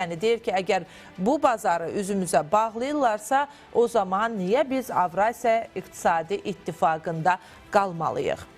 Yəni deyir ki, əgər bu bazarı üzümüzə bağlayırlarsa, o zaman niyə biz Avrasiya İqtisadi İttifaqında qalmalıyıq?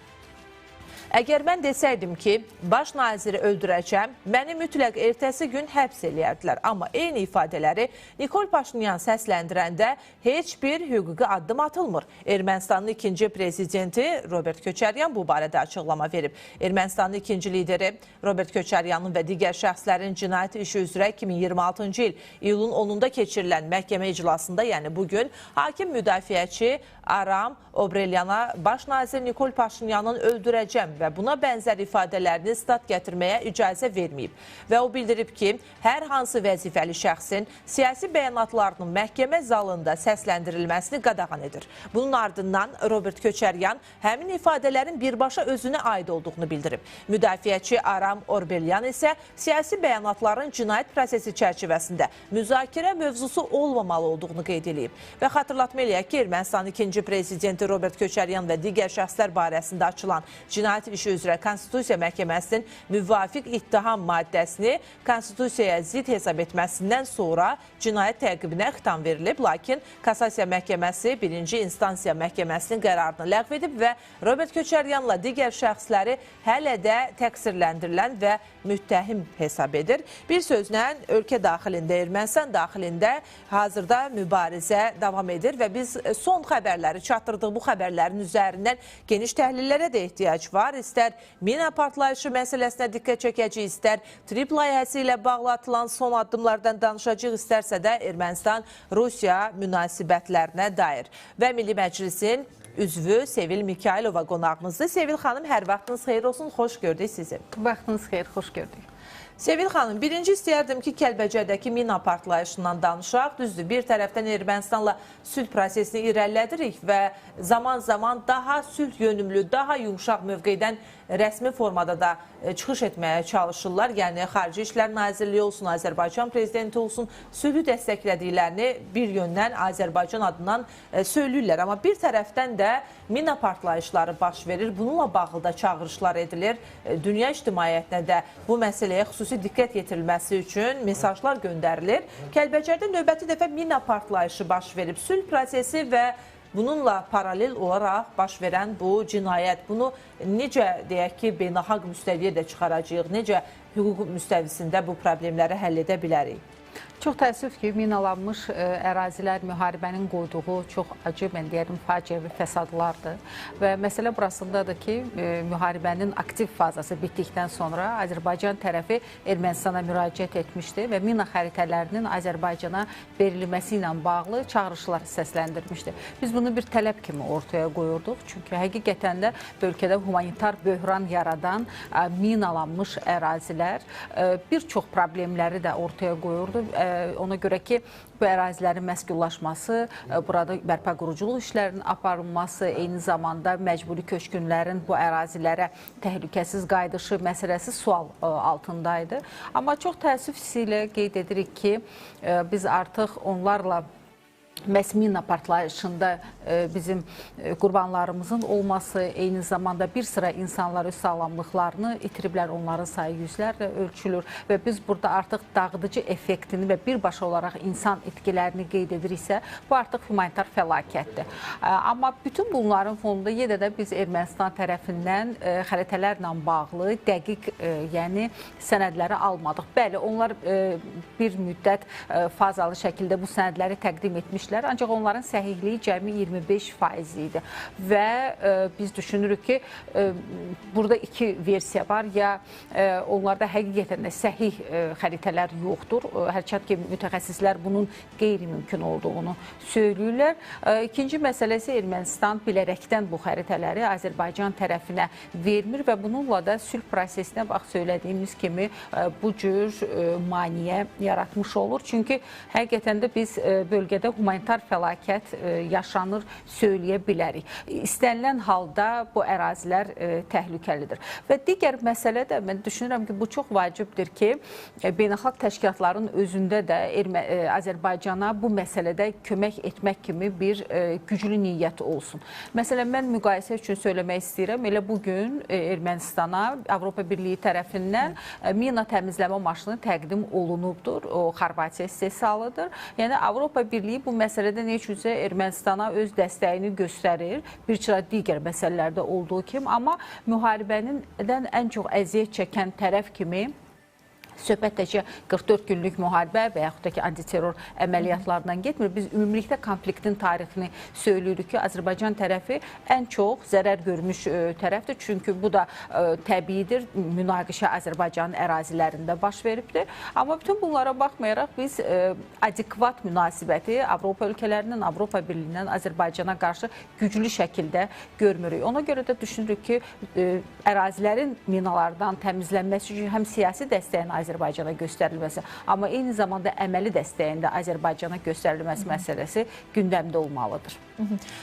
Əgər mən desəydim ki, baş naziri öldürəcəm, məni mütləq ertəsi gün həbs eləyərdilər. Amma eyni ifadələri Nikol Paşinyan səsləndirəndə heç bir hüquqi addım atılmır. Ermənistanın ikinci prezidenti Robert Köçəryan bu barədə açıqlama verib. Ermənistanın ikinci lideri Robert Köçəryanın və digər şəxslərin cinayət işi üzrə 2026-cı il iyulun 10-da keçirilən məhkəmə iclasında, yəni bugün, hakim müdafiəçi Aram Obrelyana baş nazir Nikol Paşinyanın öldürəcəm və buna bənzər ifadələrini stat gətirməyə icazə verməyib. Və o bildirib ki, hər hansı vəzifəli şəxsin siyasi bəyanatlarının məhkəmə zalında səsləndirilməsini qadağan edir. Bunun ardından Robert Köçəryan həmin ifadələrin birbaşa özünə aid olduğunu bildirib. Müdafiəçi Aram Orbelyan isə siyasi bəyanatların cinayət prosesi çərçivəsində müzakirə mövzusu olmamalı olduğunu qeyd edib. Və xatırlatma eləyək ki, Ermənistanın ikinci prezidenti Robert Köçəryan və digər şəxslər barəsində açılan cinayət işi üzrə Konstitusiya Məhkəməsinin müvafiq ittiham maddəsini Konstitusiyaya zidd hesab etməsindən sonra cinayət təqibinə xitam verilib. Lakin Kassasiya Məhkəməsi birinci instansiya məhkəməsinin qərarını ləğv edib və Robert Köçəryanla digər şəxsləri hələ də təqsirləndirilən və müttəhim hesab edir. Bir sözlə, ölkə daxilində, Ermənistan daxilində hazırda mübarizə davam edir və biz son xəbərləri çatdırdıq. Bu xəbərlərin üzərindən geniş təhlillərə də ehtiyac var. İstər mina partlayışı məsələsinə diqqət çəkəcəyik, istər TRIPP layihəsi ilə bağlı atılan son addımlardan danışacağıq, istərsə də Ermənistan-Rusiya münasibətlərinə dair. Və Milli Məclisin üzvü Sevil Mikayılova qonağımızdır. Sevil xanım, hər vaxtınız xeyir olsun, xoş gördük sizi. Vaxtınız xeyir, xoş gördük. Sevil xanım, birinci istəyərdim ki, Kəlbəcərdəki mina partlayışından danışaq. Düzdür, bir tərəfdən Ermənistanla sülh prosesini irəlilədirik və zaman-zaman daha sülh yönümlü, daha yumşaq mövqedən rəsmi formada da çıxış etməyə çalışırlar. Yəni, Xarici İşlər Nazirliyi olsun, Azərbaycan Prezidenti olsun, sülhü dəstəklədiklərini bir yöndən Azərbaycan adından söyləyirlər. Amma bir tərəfdən də mina partlayışları baş verir. Bununla bağlı da çağırışlar edilir. Dünya ictimaiyyətinə də bu məsələyə xüsusi diqqət yetirilməsi üçün mesajlar göndərilir. Kəlbəcərdə növbəti dəfə mina partlayışı baş verib. Sülh prosesi və bununla paralel olaraq baş verən bu cinayət, bunu necə deyək ki, beynəlxalq müstəviyə də çıxaracağıq, necə hüquq müstəvisində bu problemləri həll edə bilərik? Çox təəssüf ki, minalanmış ərazilər müharibənin qoyduğu çox acı, mən deyərdim, faciəvi fəsadlardır. Və məsələ burasındadır ki, müharibənin aktiv fazası bitdikdən sonra Azərbaycan tərəfi Ermənistana müraciət etmişdi və mina xəritələrinin Azərbaycana verilməsi ilə bağlı çağırışlar səsləndirmişdi. Biz bunu bir tələb kimi ortaya qoyurduq. Çünki həqiqətən də bölgədə humanitar böhran yaradan minalanmış ərazilər bir çox problemləri də ortaya qoyurdu. Ona görə ki, bu ərazilərin məskunlaşması, burada bərpa quruculuq işlərinin aparılması, eyni zamanda məcburi köçkünlərin bu ərazilərə təhlükəsiz qayıdışı məsələsi sual altındaydı. Amma çox təəssüf hissi ilə qeyd edirik ki, biz artıq onlarla məhz mina partlayışında bizim qurbanlarımızın olması, eyni zamanda bir sıra insanlar öz sağlamlıqlarını itiriblər, onların sayı yüzlərlə ölçülür və biz burada artıq dağıdıcı effektini və birbaşa olaraq insan itkilərini qeyd ediriksə, bu artıq humanitar fəlakətdir. Amma bütün bunların fonunda yenə də biz Ermənistan tərəfindən xəritələrlə bağlı dəqiq, yəni sənədləri almadıq. Bəli, onlar bir müddət fazalı şəkildə bu sənədləri təqdim etmişlər. Ancaq onların səhihliyi cəmi 25% idi və biz düşünürük ki, burada iki versiya var. Ya onlarda həqiqətən də səhih xəritələr yoxdur, hərçənd ki, mütəxəssislər bunun qeyri-mümkün olduğunu söyləyirlər. İkinci məsələ isə Ermənistan bilərəkdən bu xəritələri Azərbaycan tərəfinə vermir və bununla da sülh prosesinə, bax söylədiyimiz kimi, bu cür maneə yaratmış olur. Çünki həqiqətən də biz bölgədə humanitar humanitar fəlakət yaşanır söyləyə bilərik. İstənilən halda bu ərazilər təhlükəlidir. Və digər məsələ də mən düşünürəm ki, bu çox vacibdir ki, beynəlxalq təşkilatların özündə də Azərbaycana bu məsələdə kömək etmək kimi bir güclü niyyət olsun. Məsələn, mən müqayisə üçün söyləmək istəyirəm, elə bugün Ermənistana Avropa Birliyi tərəfindən mina təmizləmə maşını təqdim olunubdur. O, Xorvatiya istehsalıdır. Yəni, Avropa Birliyi bu məsələdə nə üçünsə Ermənistana öz dəstəyini göstərir, bir sıra digər məsələlərdə olduğu kimi, amma müharibədən ən çox əziyyət çəkən tərəf kimi söhbət təkcə 44 günlük müharibə və yaxud da ki, antiterror əməliyyatlarından getmir. Biz ümumilikdə konfliktin tarixini söyləyirik ki, Azərbaycan tərəfi ən çox zərər görmüş tərəfdir. Çünki bu da təbiidir, münaqişə Azərbaycanın ərazilərində baş veribdir. Amma bütün bunlara baxmayaraq biz adekvat münasibəti Avropa ölkələrinin, Avropa Birliyindən Azərbaycana qarşı güclü şəkildə görmürük. Ona görə də düşünürük ki, ərazilərin minalardan təmizlənməsi üçün həm siyasi dəstəyin Azərbaycana göstərilməsi, amma eyni zamanda əməli dəstəyində Azərbaycana göstərilməsi məsələsi gündəmdə olmalıdır.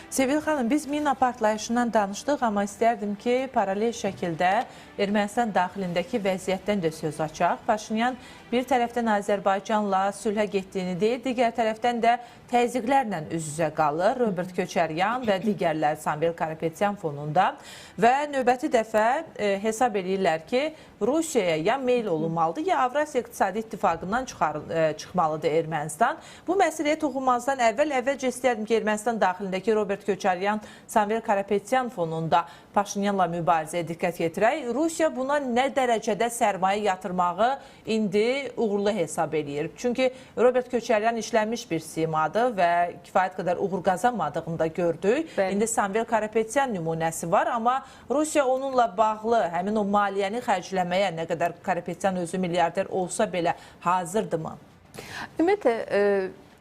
Sevil xanım, biz mina partlayışından danışdıq, amma istərdim ki, paralel şəkildə Ermənistan daxilindəki vəziyyətdən də söz açaq. Paşinyan bir tərəfdən Azərbaycanla sülhə getdiyini deyir, digər tərəfdən də təzyiqlərlə üz-üzə qalır. Robert Köçəryan və digərlər Samvel Karapetyan fonunda və növbəti dəfə hesab eləyirlər ki, Rusiyaya ya meyl olunmalıdır, ya Avrasiya İqtisadi İttifaqından çıxmalıdır Ermənistan. Bu məsələyə toxunmazdan əvvəlcə istərdim ki, Ermənistan daxilindəki Robert Köçəryan, Samvel Karapetyan fonunda Paşinyanla mübarizəyə diqqət yetirək. Rusiya buna nə dərəcədə sərmayə yatırmağı indi uğurlu hesab eləyir? Çünki Robert Köçəryan işlənmiş bir simadır və kifayət qədər uğur qazanmadığını da gördük. Bəli. İndi Samvel Karapetyan nümunəsi var, amma Rusiya onunla bağlı həmin o maliyyəni xərcləməyə nə qədər Karapetyan özü milyarder olsa belə hazırdırmı? Ümumiyyətlə,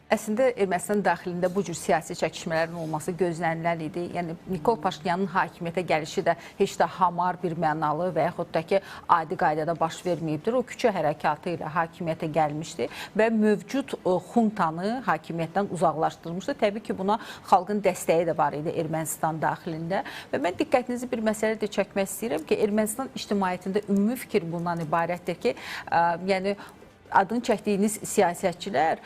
əslində Ermənistan daxilində bu cür siyasi çəkişmələrin olması gözlənilən idi. Yəni Nikol Paşinyanın hakimiyyətə gəlişi də heç də hamar bir mənalı və yaxud da ki, adi qaydada baş verməyibdir. O küçə hərəkatı ilə hakimiyyətə gəlmişdi və mövcud xuntanı hakimiyyətdən uzaqlaşdırmışdı. Təbii ki, buna xalqın dəstəyi də var idi Ermənistan daxilində. Və mən diqqətinizi bir məsələ də çəkmək istəyirəm ki, Ermənistan ictimaiyyətində ümumi fikir bundan ibarətdir ki, yəni adını çəkdiyiniz siyasətçilər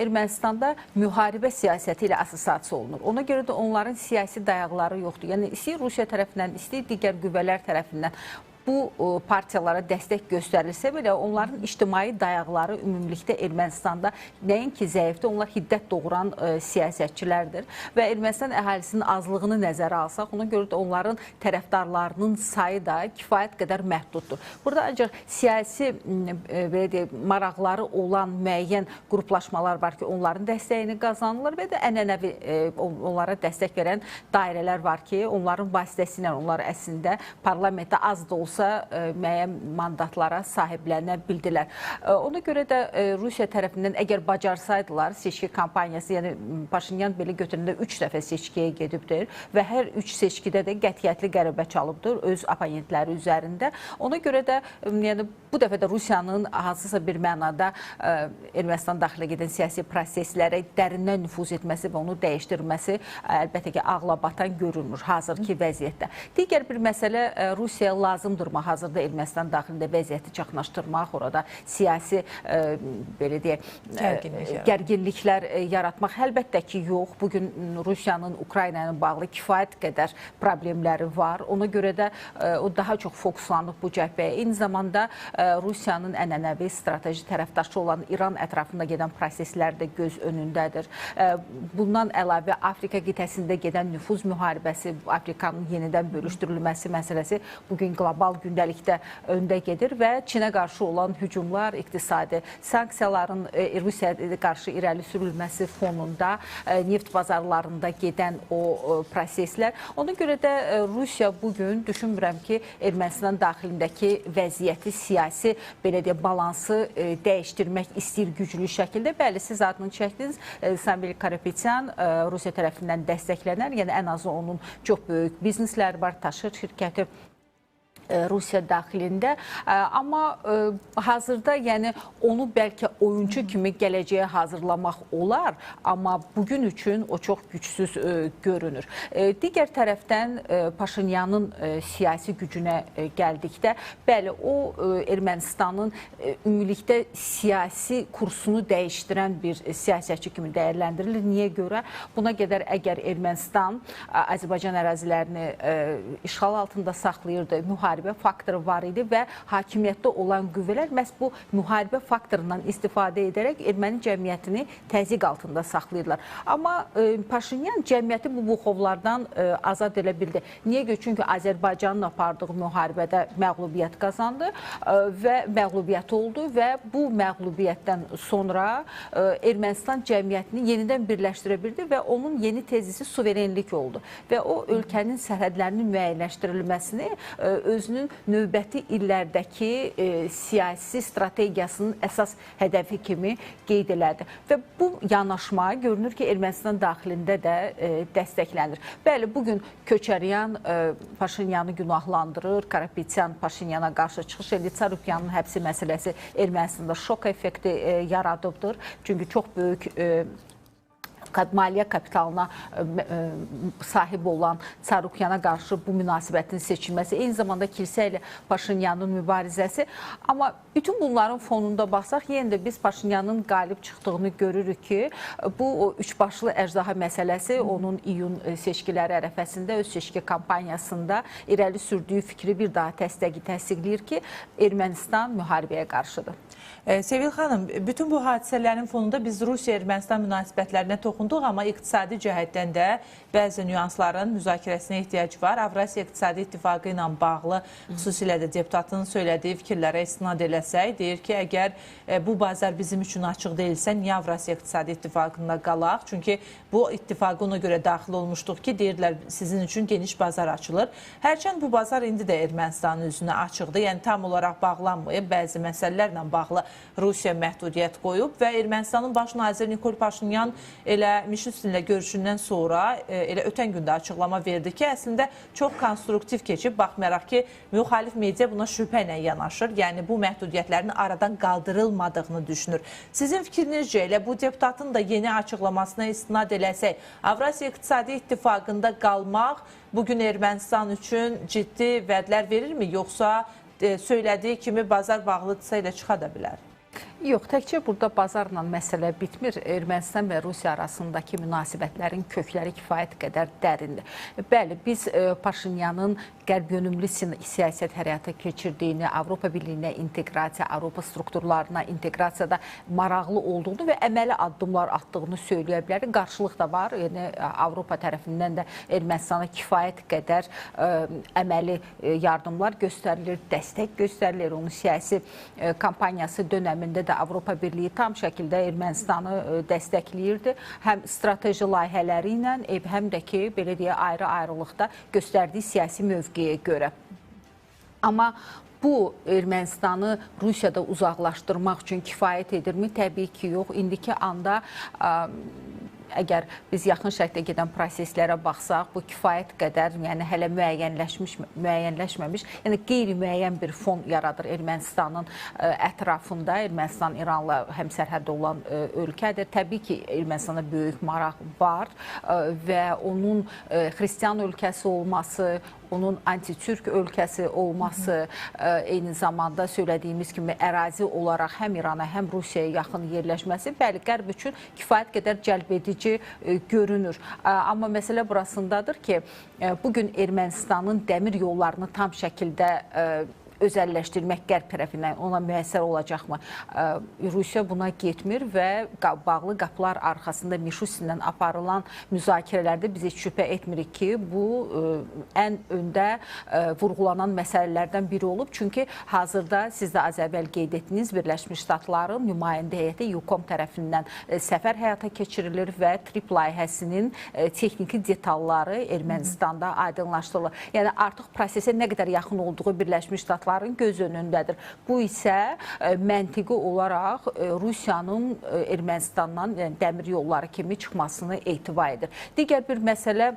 Ermənistanda müharibə siyasəti ilə asosiasiya olunur. Ona görə də onların siyasi dayaqları yoxdur. Yəni istəyir Rusiya tərəfindən, istəyir digər qüvvələr tərəfindən bu partiyalara dəstək göstərilsə belə onların ictimai dayaqları ümumilikdə Ermənistanda nəinki zəifdir, onlar hiddət doğuran siyasətçilərdir və Ermənistan əhalisinin azlığını nəzərə alsaq, ona görə də onların tərəfdarlarının sayı da kifayət qədər məhduddur. Burada ancaq siyasi belə deyək, maraqları olan müəyyən qruplaşmalar var ki, onların dəstəyini qazanırlar və də ənənəvi onlara dəstək verən dairələr var ki, onların vasitəsilə onlar əslində parlamentdə az da olsa müəyyən mandatlara sahiblənə bildilər. Ona görə də Rusiya tərəfindən əgər bacarsaydılar seçki kampaniyası, yəni Paşinyan belə götürəndə 3 dəfə seçkiyə gedibdir və hər 3 seçkidə də qətiyyətli qələbə çalıbdır öz oponentləri üzərində. Ona görə də yəni, bu dəfə də Rusiyanın hansısa bir mənada Ermənistan daxilə gedən siyasi proseslərə dərindən nüfuz etməsi və onu dəyişdirməsi əlbəttə ki, ağla batan görünmür hazırki vəziyyətdə. Digər bir məsələ Rusiyaya lazımdır hazırda Ermənistan daxilində vəziyyəti çaxnaşdırmaq, orada siyasi belə deyək, gərginliklər yaratmaq. Əlbəttə ki, yox. Bugün Rusiyanın Ukrayna ilə bağlı kifayət qədər problemləri var. Ona görə də o daha çox fokuslanıb bu cəbhəyə. Eyni zamanda Rusiyanın ənənəvi strateji tərəfdaşı olan İran ətrafında gedən proseslər də göz önündədir. Bundan əlavə Afrika qitəsində gedən nüfuz müharibəsi, Afrikanın yenidən bölüşdürülməsi məsələsi bugün qlobal gündəlikdə öndə gedir və Çinə qarşı olan hücumlar, iqtisadi sanksiyaların Rusiyaya qarşı irəli sürülməsi fonunda neft bazarlarında gedən o proseslər. Ona görə də Rusiya bugün düşünmürəm ki, Ermənistan daxilindəki vəziyyəti, siyasi belə deyə balansı dəyişdirmək istəyir güclü şəkildə. Bəli, siz adını çəkdiniz, Samvel Karapetyan Rusiya tərəfindən dəstəklənər. Yəni ən azı onun çox böyük biznesləri var, taşır şirkəti Rusiya daxilində, amma hazırda yəni onu bəlkə oyunçu kimi gələcəyə hazırlamaq olar, amma bugün üçün o çox gücsüz görünür. Digər tərəfdən Paşinyanın siyasi gücünə gəldikdə, bəli, o Ermənistanın ümumilikdə siyasi kursunu dəyişdirən bir siyasətçi kimi dəyərləndirilir. Niyə görə? Buna qədər əgər Ermənistan Azərbaycan ərazilərini işğal altında saxlayırdı, müharibə faktoru var idi və hakimiyyətdə olan qüvvələr məhz bu müharibə faktorundan istifadə edərək erməni cəmiyyətini təzyiq altında saxlayırlar. Amma Paşinyan cəmiyyəti bu buxovlardan azad elə bildi. Niyə görə? Çünki Azərbaycanın apardığı müharibədə məğlubiyyət qazandı və məğlubiyyət oldu və bu məğlubiyyətdən sonra Ermənistan cəmiyyətini yenidən birləşdirə bildi və onun yeni tezisi suverenlik oldu və o ölkənin sərhədlərinin müəyyənləşdirilməsini özünün növbəti illərdəki siyasi strategiyasının əsas hədəfi kimi qeyd elədi. Və bu yanaşma görünür ki, Ermənistan daxilində də dəstəklənir. Bəli, bugün Köçəryan Paşinyanı günahlandırır, Karapetyan Paşinyana qarşı çıxış edir. Tsarukyanın həbsi məsələsi Ermənistanda şok effekti yaradıbdır. Çünki çox böyük maliyyə kapitalına sahib olan Tsarukyana qarşı bu münasibətin seçilməsi, eyni zamanda kilsə ilə Paşinyanın mübarizəsi. Amma bütün bunların fonunda baxsaq, yenə də biz Paşinyanın qalib çıxdığını görürük ki, bu o üçbaşlı əjdaha məsələsi onun iyun seçkiləri ərəfəsində öz seçki kampaniyasında irəli sürdüyü fikri bir daha təsdiqləyir ki, Ermənistan müharibəyə qarşıdır. Sevil xanım, bütün bu hadisələrin fonunda biz Rusiya-Ermənistan münasibətlərinə toxunduq, amma iqtisadi cəhətdən də bəzi nüansların müzakirəsinə ehtiyac var. Avrasiya İqtisadi İttifaqı ilə bağlı xüsusilə də deputatın söylədiyi fikirlərə istinad eləsək, deyir ki, əgər bu bazar bizim üçün açıq deyilsə, niyə Avrasiya İqtisadi İttifaqında qalaq? Çünki bu ittifaqa ona görə daxil olmuşduq ki, deyirlər sizin üçün geniş bazar açılır. Hərçənd bu bazar indi də Ermənistanın üzünə açıqdır, yəni tam olaraq bağlanmayıb, bəzi məsələlərlə bağlı Rusiya məhdudiyyət qoyub və Ermənistanın baş naziri Nikol Paşinyan elə Mişustinlə görüşündən sonra elə ötən gündə açıqlama verdi ki, əslində çox konstruktiv keçib, baxmayaraq ki, müxalif media buna şübhə ilə yanaşır, yəni bu məhdudiyyətlərin aradan qaldırılmadığını düşünür. Sizin fikrinizcə elə bu deputatın da yeni açıqlamasına istinad eləsək, Avrasiya İqtisadi İttifaqında qalmaq bugün Ermənistan üçün ciddi vədlər verirmi, yoxsa söylədiyi kimi bazar bağlıdırsa ilə çıxa da bilər? Yox, təkcə burada bazarla məsələ bitmir. Ermənistan və Rusiya arasındakı münasibətlərin kökləri kifayət qədər dərindir. Bəli, biz Paşinyanın qərb yönümlü siyasət həyata keçirdiyini, Avropa Birliyinə inteqrasiya, Avropa strukturlarına inteqrasiyada maraqlı olduğunu və əməli addımlar atdığını söyləyə bilərik. Qarşılıq da var, yəni Avropa tərəfindən də Ermənistana kifayət qədər əməli yardımlar göstərilir, dəstək göstərilir. Onun siyasi kampaniyası dönəmində də Avropa Birliyi tam şəkildə Ermənistanı dəstəkləyirdi. Həm strateji layihələri ilə, həm də ki, belə deyə, ayrı-ayrılıqda göstərdiyi siyasi mövqeyə görə. Amma bu Ermənistanı Rusiyada uzaqlaşdırmaq üçün kifayət edirmi? Təbii ki, yox. İndiki anda əgər biz yaxın şərqdə gedən proseslərə baxsaq, bu kifayət qədər, yəni hələ müəyyənləşməmiş, yəni qeyri-müəyyən bir fon yaradır Ermənistanın ətrafında. Ermənistan İranla həmsərhəd olan ölkədir. Təbii ki, Ermənistanda böyük maraq var və onun xristian ölkəsi olması, onun anti-türk ölkəsi olması, eyni zamanda söylədiyimiz kimi ərazi olaraq həm İrana, həm Rusiyaya yaxın yerləşməsi, bəli, Qərb üçün kifayət qədər cəlbedici görünür. Amma məsələ burasındadır ki, bugün Ermənistanın dəmir yollarını tam şəkildə özəlləşdirmək Qərb tərəfindən ona müəssər olacaqmı? Rusiya buna getmir və bağlı qapılar arxasında Mişustindən aparılan müzakirələrdə biz heç şübhə etmirik ki, bu ən öndə vurğulanan məsələlərdən biri olub. Çünki hazırda siz də az əvvəl qeyd etdiniz, Birləşmiş Ştatların nümayəndə heyəti YUKOM tərəfindən səfər həyata keçirilir və TRIP layihəsinin texniki detalları Ermənistanda aydınlaşdırılır. Yəni artıq prosesə nə qədər yaxın olduğu Birləşmiş Ştatların göz önündədir. Bu isə məntiqi olaraq Rusiyanın Ermənistandan, yəni dəmir yolları kimi çıxmasını ehtiva edir. Digər bir məsələ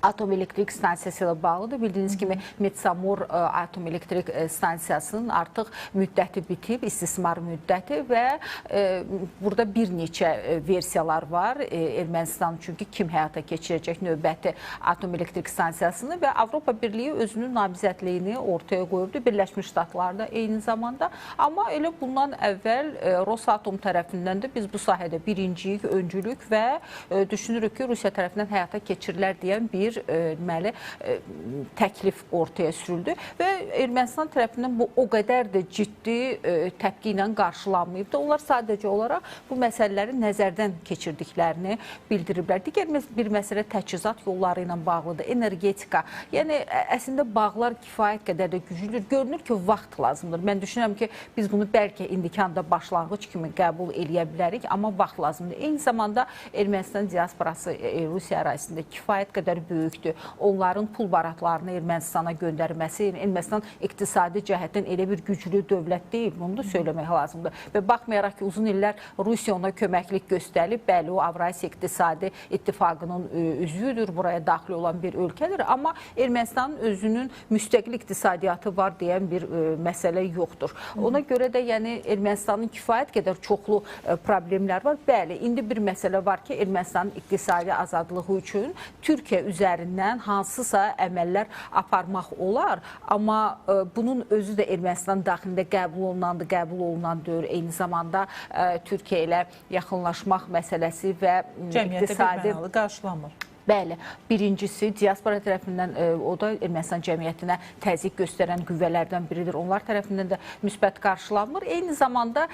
Atom elektrik stansiyası ilə bağlıdır. Bildiyiniz kimi Metsamor atom elektrik stansiyasının artıq müddəti bitib, istismar müddəti və burada bir neçə versiyalar var. Ermənistan çünki kim həyata keçirəcək növbəti atom elektrik stansiyasını və Avropa Birliyi özünün namizədliyini ortaya qoyubdu. Birləşmiş Ştatlar da eyni zamanda. Amma elə bundan əvvəl Rosatom tərəfindən də biz bu sahədə birinciyik, öncülük və düşünürük ki, Rusiya tərəfindən həyata keçirilər deyən bir deməli, təklif ortaya sürüldü və Ermənistan tərəfindən bu o qədər də ciddi təpki ilə qarşılanmayıbdı. Onlar sadəcə olaraq bu məsələləri nəzərdən keçirdiklərini bildiriblər. Digər bir məsələ təchizat yolları ilə bağlıdır, energetika. Yəni, əslində bağlar kifayət qədər də güclüdür. Görünür ki, vaxt lazımdır. Mən düşünürəm ki, biz bunu bəlkə indiki anda başlanğıc kimi qəbul eləyə bilərik, amma vaxt lazımdır. Eyni zamanda Ermənistan diasporası Rusiya ərazisində kifayət qədər böyükdür. Onların pul baratlarını Ermənistana göndərməsi, Ermənistan iqtisadi cəhətdən elə bir güclü dövlət deyil, bunu da söyləmək lazımdır. Və baxmayaraq ki, uzun illər Rusiya ona köməklik göstərib, bəli, o Avrasiya İqtisadi İttifaqının üzvüdür, buraya daxil olan bir ölkədir, amma Ermənistanın özünün müstəqil iqtisadiyyatı var deyən bir məsələ yoxdur. Ona görə də yəni Ermənistanın kifayət qədər çoxlu problemlər var. Bəli, indi bir məsələ var ki, Ermənistanın iqtisadi azadlığı üçün Türkiyə üzərindən hansısa əməllər aparmaq olar, amma bunun özü də Ermənistan daxilində qəbul olunandır, qəbul olunan deyil. Eyni zamanda Türkiyə ilə yaxınlaşmaq məsələsi və cəmiyyətdə bir mənalı qarşılanmır. Bəli, birincisi diaspora tərəfindən o da Ermənistan cəmiyyətinə təzyiq göstərən qüvvələrdən biridir. Onlar tərəfindən də müsbət qarşılanmır. Eyni zamanda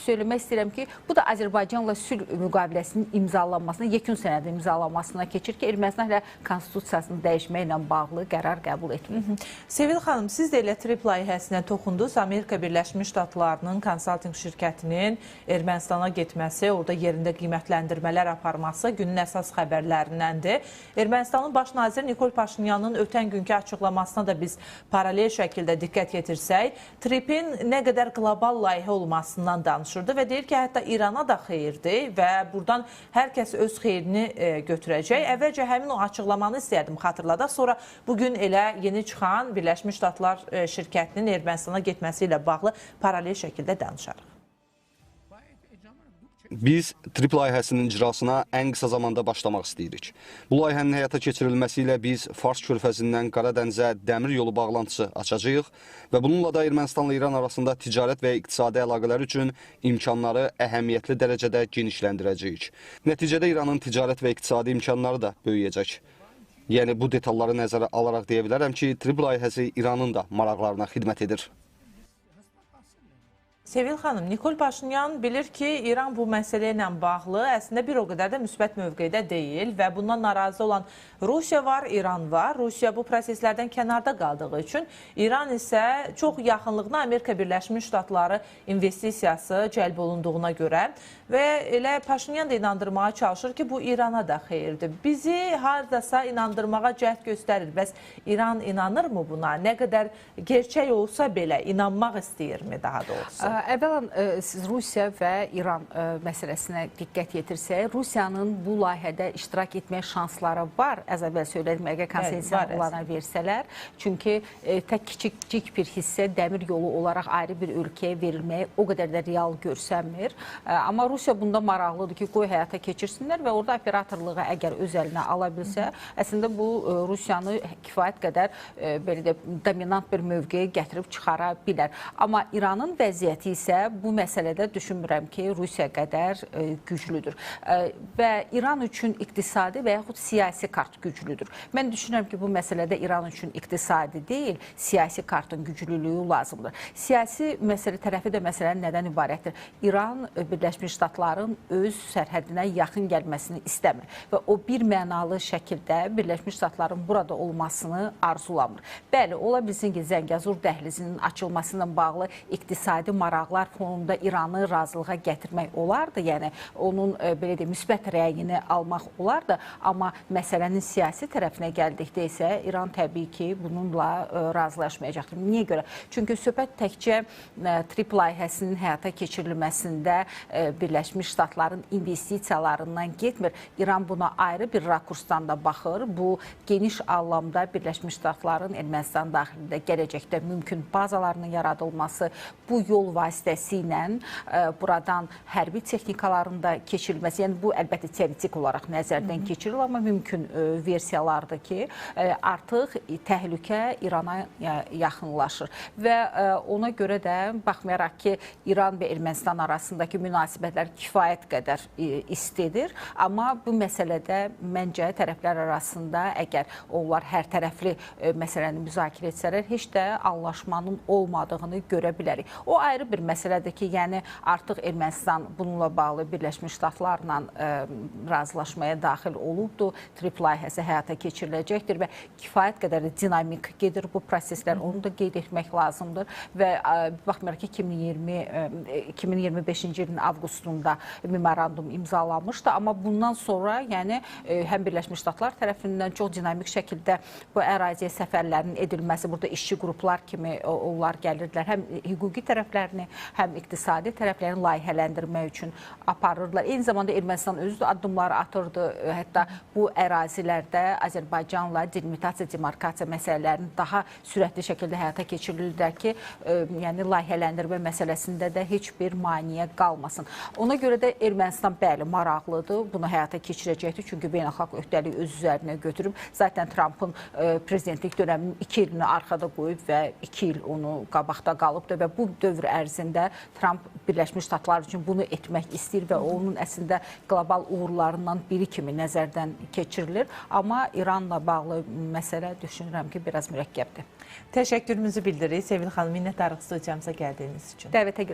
söyləmək istəyirəm ki, bu da Azərbaycanla sülh müqaviləsinin imzalanmasına, yekun sənədin imzalanmasına keçir ki, Ermənistan hələ konstitusiyasını dəyişməklə bağlı qərar qəbul etmir. Sevil xanım, siz də elə TRIPP layihəsinə toxundunuz. Amerika Birləşmiş Ştatlarının konsaltinq şirkətinin Ermənistana getməsi, orada yerində qiymətləndirmələr aparması günün əsas xəbərlərindəndir. Ermənistanın baş naziri Nikol Paşinyanın ötən günkü açıqlamasına da biz paralel şəkildə diqqət yetirsək, TRIPP-in nə qədər qlobal layihə olmasından danışırdı və deyir ki, hətta İrana da xeyirdir və buradan hər kəs öz xeyrini götürəcək. Əvvəlcə həmin o açıqlamanı istəyərdim xatırladaq. Sonra bugün elə yeni çıxan Birləşmiş Ştatlar şirkətinin Ermənistana getməsi ilə bağlı paralel şəkildə danışarıq. Biz TRIPP layihəsinin icrasına ən qısa zamanda başlamaq istəyirik. Bu layihənin həyata keçirilməsi ilə biz Fars körfəzindən Qaradənizə dəmir yolu bağlantısı açacağıq və bununla da Ermənistanla İran arasında ticarət və iqtisadi əlaqələr üçün imkanları əhəmiyyətli dərəcədə genişləndirəcəyik. Nəticədə İranın ticarət və iqtisadi imkanları da böyüyəcək. Yəni bu detalları nəzərə alaraq deyə bilərəm ki, TRIPP layihəsi İranın da maraqlarına xidmət edir. Sevil xanım, Nikol Paşinyan bilir ki, İran bu məsələ ilə bağlı əslində bir o qədər də müsbət mövqedə deyil və bundan narazı olan Rusiya var, İran var. Rusiya bu proseslərdən kənarda qaldığı üçün İran isə çox yaxınlığına Amerika Birləşmiş Ştatları investisiyası cəlb olunduğuna görə və elə Paşinyan da inandırmağa çalışır ki, bu İrana da xeyirdir. Bizi haradasa inandırmağa cəhd göstərir. Bəs İran inanırmı buna? Nə qədər gerçək olsa belə inanmaq istəyirmi daha doğrusu? Əvvələn, siz Rusiya və İran məsələsinə diqqət yetirsək, Rusiyanın bu layihədə iştirak etməyə şansları var. Az əvvəl söylədim, əgər konsensiyanı onlara versələr. Çünki tək kiçik bir hissə dəmir yolu olaraq ayrı bir ölkəyə verilməyi o qədər də real görsənmir. Amma Rusiya bunda maraqlıdır ki, qoy həyata keçirsinlər və orada operatorluğu əgər öz əlinə ala bilsə, əslində bu Rusiyanı kifayət qədər belə də dominant bir mövqeyə gətirib çıxara bilər. Amma İranın vəziyyəti isə bu məsələdə düşünmürəm ki, Rusiya qədər güclüdür. Və İran üçün iqtisadi və yaxud siyasi kart güclüdür. Mən düşünürəm ki, bu məsələdə İran üçün iqtisadi deyil, siyasi kartın güclülüyü lazımdır. Siyasi məsələ tərəfi də məsələnin nədən ibarətdir? İran Birləşmiş Ştatların öz sərhədinə yaxın gəlməsini istəmir və o bir mənalı şəkildə Birləşmiş Ştatların burada olmasını arzulamır. Bəli, ola bilsin ki, Zəngəzur dəhlizinin açılması ilə bağlı iqtisadi maraqları maraqlar fonunda İranı razılığa gətirmək olardı, yəni onun belə deyim, müsbət rəyini almaq olardı, amma məsələnin siyasi tərəfinə gəldikdə isə İran təbii ki, bununla razılaşmayacaqdır. Niyə görə? Çünki söhbət təkcə TRIPP layihəsinin həyata keçirilməsində Birləşmiş Ştatların investisiyalarından getmir. İran buna ayrı bir rakursdan da baxır. Bu, geniş anlamda Birləşmiş Ştatların Ermənistan daxilində gələcəkdə mümkün bazalarının yaradılması, bu yol vasitəsilə buradan hərbi texnikaların da keçirilməsi, yəni bu əlbəttə teoretik olaraq nəzərdən keçirilir, amma mümkün versiyalardır ki, artıq təhlükə İrana yaxınlaşır və ona görə də baxmayaraq ki, İran və Ermənistan arasındakı münasibətlər kifayət qədər istidir, amma bu məsələdə məncə tərəflər arasında əgər onlar hər tərəfli məsələni müzakirə etsələr, heç də anlaşmanın olmadığını görə bilərik. O ayrı bir məsələdir ki, yəni artıq Ermənistan bununla bağlı Birləşmiş Ştatlarla razılaşmaya daxil olubdur. TRIPP layihəsi həyata keçiriləcəkdir və kifayət qədər dinamik gedir bu proseslər, onu da qeyd etmək lazımdır və baxmayaraq ki, 2025-ci ilin avqustunda memorandum imzalanmışdı, amma bundan sonra yəni həm Birləşmiş Ştatlar tərəfindən çox dinamik şəkildə bu əraziyə səfərlərinin edilməsi, burada işçi qruplar kimi onlar gəlirdilər, həm hüquqi tərəflərini, həm iqtisadi tərəflərini layihələndirmək üçün aparırdılar. Eyni zamanda Ermənistan özü də addımları atırdı, hətta bu ərazilərdə Azərbaycanla delimitasiya, demarkasiya məsələlərini daha sürətli şəkildə həyata keçirilirlər ki, yəni layihələndirmə məsələsində də heç bir maneə qalmasın. Ona görə də Ermənistan bəli maraqlıdır, bunu həyata keçirəcəkdir, çünki beynəlxalq öhdəliyi öz üzərinə götürüb. Zaten Trumpın prezidentlik dönəminin 2 ilini arxada qoyub və 2 il onu qabaqda qalıbdır və bu dövr ərzində Trump Birləşmiş Ştatlar üçün bunu etmək istəyir və onun əslində qlobal uğurlarından biri kimi nəzərdən keçirilir. Amma İranla bağlı məsələ düşünürəm ki, biraz mürəkkəbdir. Təşəkkürümüzü bildiririk. Sevil xanım, minnətdarıq studiyamıza gəldiyiniz üçün. Dəvətə görə.